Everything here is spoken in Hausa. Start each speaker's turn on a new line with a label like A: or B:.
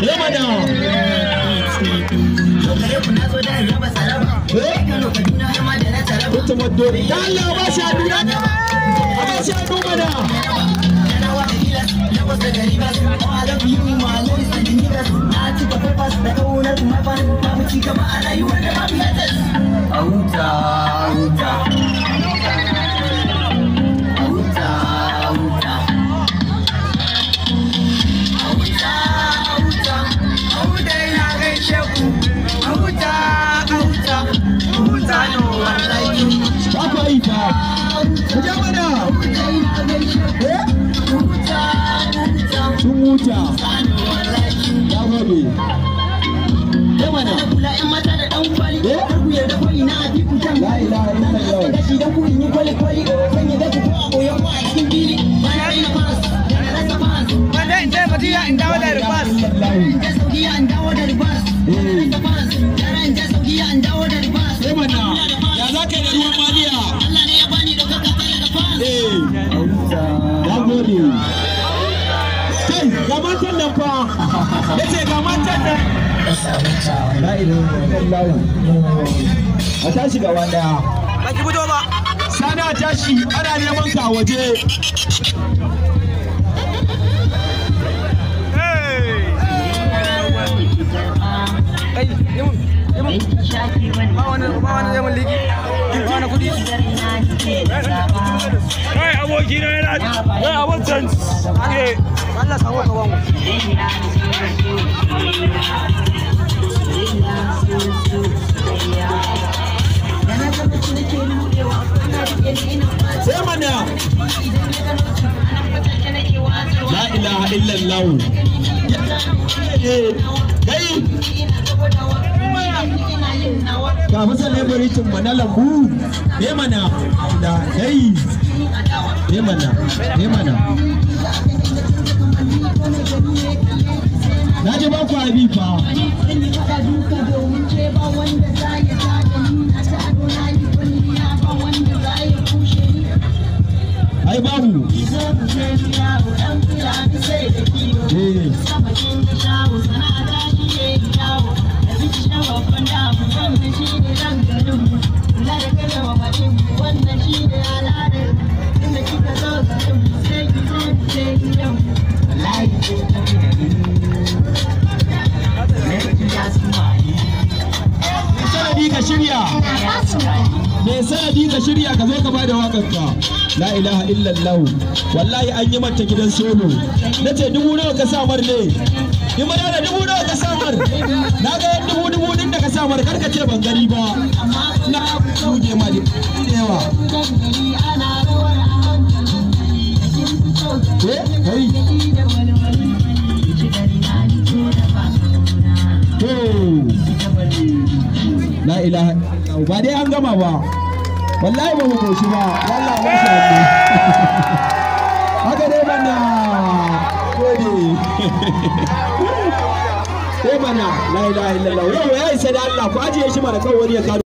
A: Eh mana. Kuntum waddo. Da Allah ba shi hannu na. A ba shi hannu mana. Ba ku yi fa. Ku je mana. Eh? Sun huta. Na gode. Eh mana. Eh? La ilaha illallah.
B: Wanda in je Madina in dawo da ribas.
A: Eh mana. Ya za ka yi da ruwan maliya? Eh. Na gode. Kai, ga matan nan fa. Yace ga matan nan. La ilaha illallah. A tashi gaba daya.
B: Ba ki fito ba.
A: Sani a tashi ana neman ka a waje.
B: Kai, yi mun, yi mun. Ba wani zai mun liki. Ba wani kudi.
C: Kai abokina yana wai abokan ke
B: Allah samu ka ba mu.
A: Sai mana. La ilaha illallah. Eh, kai. Ga mu celebrity mu na lambu. Eh mana. Da kai. Eh mana. Eh mana. Na ji ba ku abi fa. Ai babu. Eh. Sanadi ka shirya. Me sanadi ka shirya ka zo ka bada wakar ka. La ilaha illallah. Wallahi an yi mata gidan solo. Nace dubu nawa ka samar ne? Yi mana da dubu nawa ka samar? Na ga yan dubu dubu din da ka samar kar ka ce ban gani ba. Na buge ma da yawa. Eh, kai. To. La ilaha illallah. Ba dai an gama ba. Wallahi ba mu koshi ba. Wallahi ba shi hannu. Haka dai mana. Gode. Sai mana. La ilaha illallah. Yau ya isa da Allah ku ajiye shi mana kawai wani ya karo.